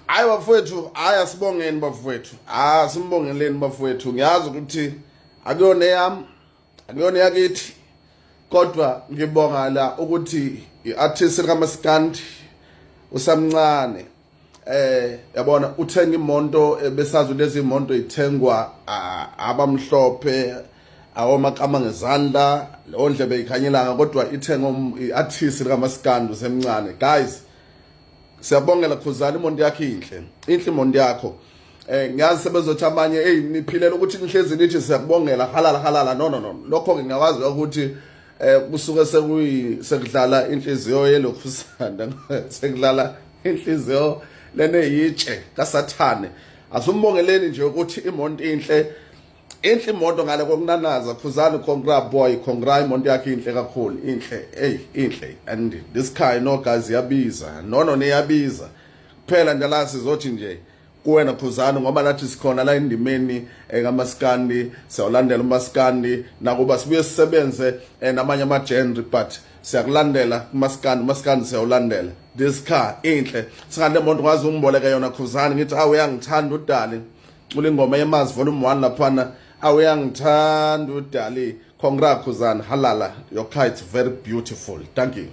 Hayi bafowethu, hayi asibongeni bafowethu, hayi asimbongeleni bafowethu. Ngiyazi ukuthi akuyona eyami, akuyona yakithi, kodwa ngibonga la ukuthi i-artist likaMaskandi usamncane, yabona, uthenga imoto besazi lezi imoto ithengwa abamhlophe, awomakama ngezandla, leyo ndlebe ikhanyelanga, kodwa ithenga i-artist likaMaskandi usemncane. Guys, siyabongela Khuzani, imoto yakho inhle, inhle imoto yakho. Ngiyazi sebezothi abanye, hey, niphilela ukuthi nihlezi nithi siyakubongela, halala halala. No, no, no, lokho ke ngiyakwazi ukuthi kusuke sekuyi sekudlala inhliziyo yelokhusanda, sekudlala inhliziyo lene yitshe kaSathane. Asumbongeleni nje ukuthi imoto inhle, inhle imoto ngale kokunanaza. Khuzani, congra boy, congra, imoto yakhe inhle kakhulu, inhle, hey, inhle. And this car, no guys, iyabiza. No, no, niyabiza kuphela nje la. Sizothi nje kuwena Khuzani, ngoba nathi sikhona la endimeni kaMaskandi, siyawulandela uMaskandi, nakuba sibuye sisebenze namanye ama-genre, but siyakulandela kuMaskandi, uMaskandi siyawulandela. This car inhle, singale moto kwazi ungiboleke yona Khuzani, ngithi awu uyangithanda udali, cula ingoma yemazi volume 1 laphana, awuyangithanda udali. Congrats Khuzani, halala, your car is very beautiful, thank you.